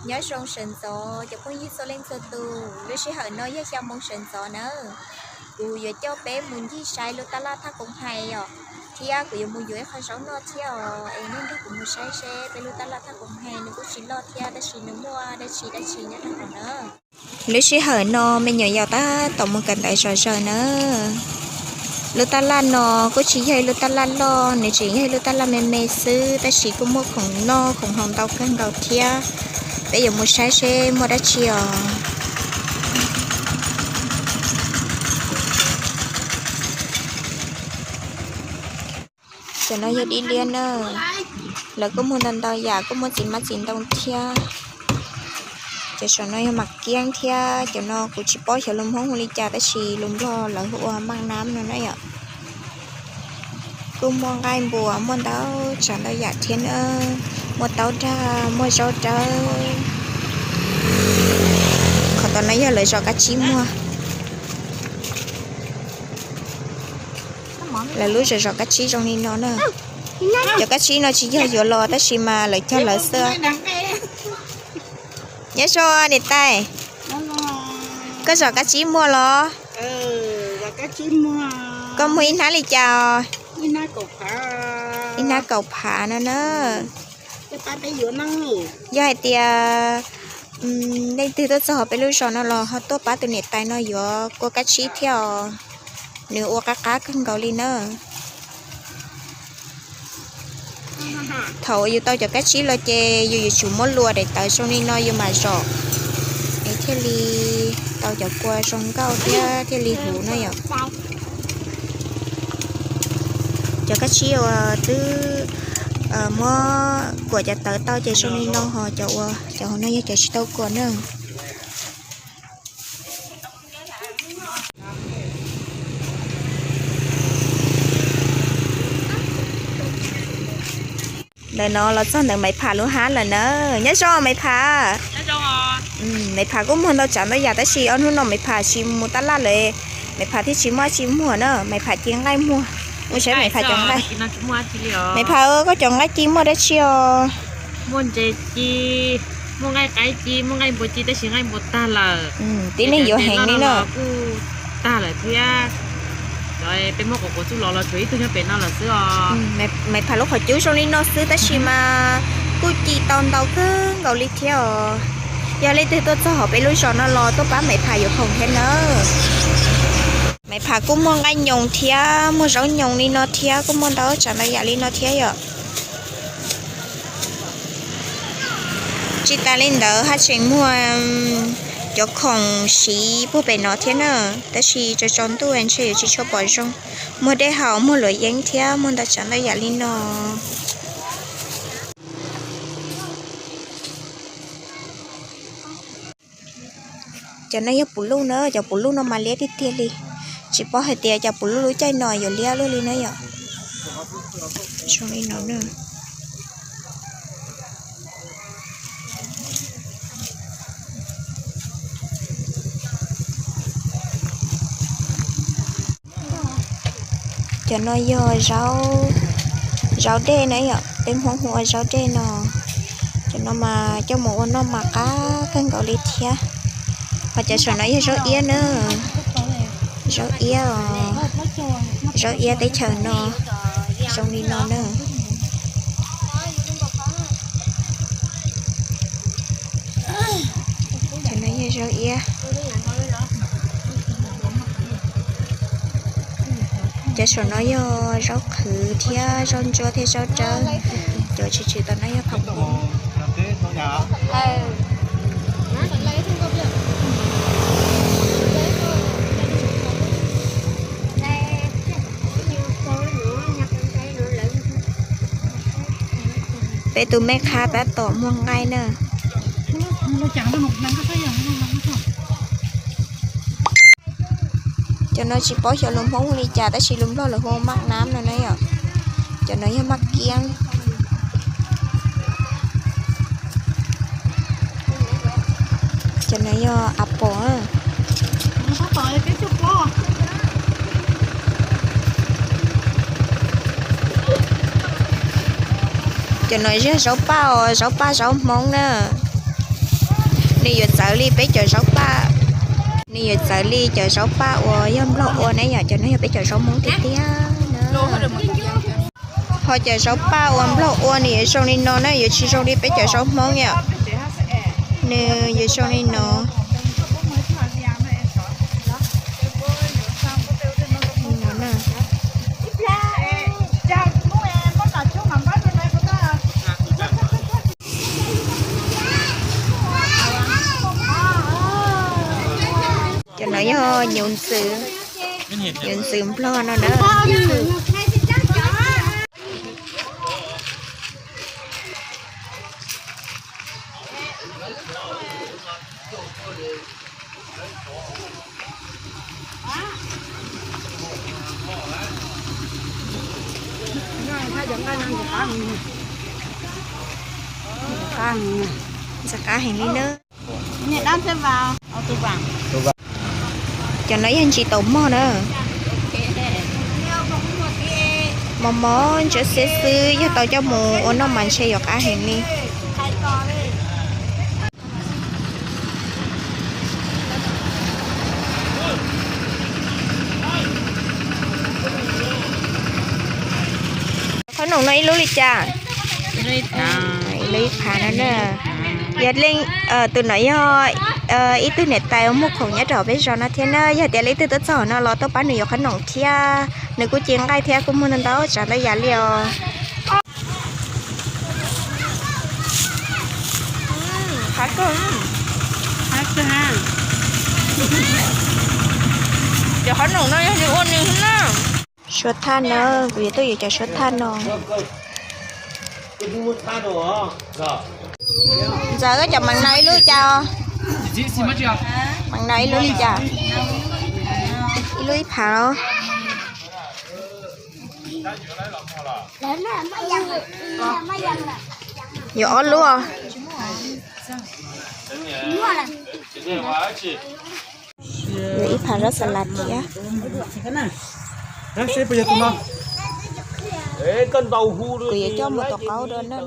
Nyob zoo sawv ntxov cov phooj ywg txhua leej txhua tus, lub sij hawm no yog xya moo sawv ntxov nawb. Kuv yuav coj peb mus ncig saib lub taj laj Thaj Koom Hais os, thiab kuv yuav mus yuav ib qho zaub noj thiab os. Es nej nrog kuv mus saib seb peb lub taj laj Thaj Koom Hais nws kuj tsis loj thiab tab sis nws muaj dab tsi dab tsi nyob rau hauv na. Lub sij hawm no me nyuam yaus tab tom mus kawm ntawv zom zaws na. Lub taj laj no kuj tsis yog ib lub taj laj loj, nws tseem yog ib lub taj laj me me xwb tab sis kuj muaj khoom noj khoom haus ntau kawg nkaus thiab. Peb yuav mus saib seb muaj dab tsi os. Cov no yog dib liab na, lawv kuj muag ntau ntau yam, kuj muaj txiv hmab txiv ntoo thiab. Cov saum no yog mam kiab thiab, cov no kuv tsis paub xyov lus Hmoob hu li cas tab sis lus Nplog lawv hu ua maj nab no na yom. Kuj muaj nqaij npua, muaj ntau tsav ntau yam thiab na, muaj taub dag, muaj zaub dawb. Qhov tom no yog lawv zos kab tsib muag. Lawv lub zos zos kab tsib zoo li no na. Cov kab tsib no tsis yog yuav los tab sis mas lawv cog lawv xwb. Nyob zoo niam tais, koj zos kab tsib muag los? Koj muag ib hnab li cas os? Ib hnab kaum phav no na. Yog hais tias leej twg tuaj txog peb lub zos no los ho tuaj pab tus niam tais no yuav kua kab tsib thiab os. Nws ua qab qab kawg nkaus li na. Thaum yus tau cov kab tsib los ces yus yuav tsum muab luas daim tawv zoo li no yus mam zom, es thiaj li tau cov kua zoo nkauj thiab thiaj li huv na yom. Cov kab tsib uas twb muab kuam cov tawv tau ces zoo li no, ho cov ua cov hauv no yog cov tsis tau kuam na. Ntawm no los txog ntawm Maiv Pham lub hab lawm na. Nyob zoo Maiv Pham. Maiv Pham kuj muag ntau tsav ntau yam tab sis ob hnub no Maiv Pham tsis mus taj laj lawm, Maiv Pham thiaj tsis muaj dab tsi muag na. Maiv Pham ci nqaij muag, mus saib Maiv Pham cov nqaij. Maiv Pham, koj cov nqaij ci muaj dab tsi os? Muaj ntses ci, muaj nqaij qaib ci, muaj nqaij npua ci tab sis nqaij npua tag lawm. Tib neeg yuav heev li na. Kuj tag lawm thiab. Cov peb muab quav quav txuj los los tshuav ib tug nyob pem no lawm xwb os. Maiv Pham lub qhov cub zoo li no xwb tab sis mas kuj ci tau ntau kawg nkaus li thiab os. Yog leej twg tuaj txog hauv peb lub zos no los tuaj pab Maiv Pham yuav khoom thiab nawb. Maiv Pham kuj muag nqaij nyoos thiab muag zaub nyoos li no thiab kuj muaj ntau tsav ntau yam li no thiab yom. Tsis tas li ntawd haj tseem muag cov khoom siv puag pem no thiab na, tab sis tsaus tsaus ntuj ntshe yuav tsis tshua pom zoo. Muag dej haus, muag luam yeeb thiab muag ntau tsav ntau yam li no. Cov no yog puv luj na, cov puv luj no mas liab tiag tiag li. Tsis paub hais tias cov puv luj lub caij no yuav liab luaj li na yom. Zoo li no na. Cov no yog zaub dej na yom, peb Hmoob hu ua zaub dej no. Cov no mas coj mus ua noj mas qab kawg nkaus li thiab. Ho cov saum no yog zaub iab na, zaub iab os, zaub iab teb chaws no zoo li no na. Cov no yog zaub iab. Cov saum no yog zaub qhwv thiab zaub ntsuab thiab zaub dawb. Cov tshwm tshwm tom no yog khoom. Peb tus mej qhab tab tom muag nqaij na. Cov no tsis paub xyov lus Hmoob li cas tab sis lus Nplog lawv hu maj nab no na yom. Cov no yog maj kiab. Cov no yog apple. Cov no yog zaub paj os, zaub paj zaub Hmoob na. Txawv li peb cov zaub paj, nws yuav txawv li cov zaub paj uas yog Nplog ua na yom, cov no yog peb cov zaub Hmoob tiag tiag na. Ho cov zaub paj uas Nplog ua nws yuav zoo li no na, yuav tsis zoo li peb cov zaub Hmoob yom. Nws yuav zoo li no. Cov no yog nyuv ntxwv, nyuv ntxwv Nplog no na. Ntxim qab heev li na. Cov no yog ntsis taus mog na. Mos mos ntsia xwb xwb, yog tau coj mus ua noj mas ntshe yuav qab heev li. Qhob noom no ib lub li cas? Ib lub ib phav no na. Yog leej, tus no yog ib tug niam tais muag khoom nyob rau peb zos no thiab na. Yog tias leej twg tuaj txog no los tuaj pab nws yuav qhob noom thiab. Nws kuj ci nqaij thiab kuj muag ntau tsav ntau yam li os. Qab kawg. Cov qhob noom no yog nws ua nws na. Suab thaj no, kuv yuav tuaj yuav cov suab thaj no. Ntxawm, cov meem no ib lub cas? Meem no ib lub li cas? Ib lub ib phav los? Yuav ob lub os. Yuav ib phav zaub xas las thiab. Kuv yuav coj mus tua qaub dua na.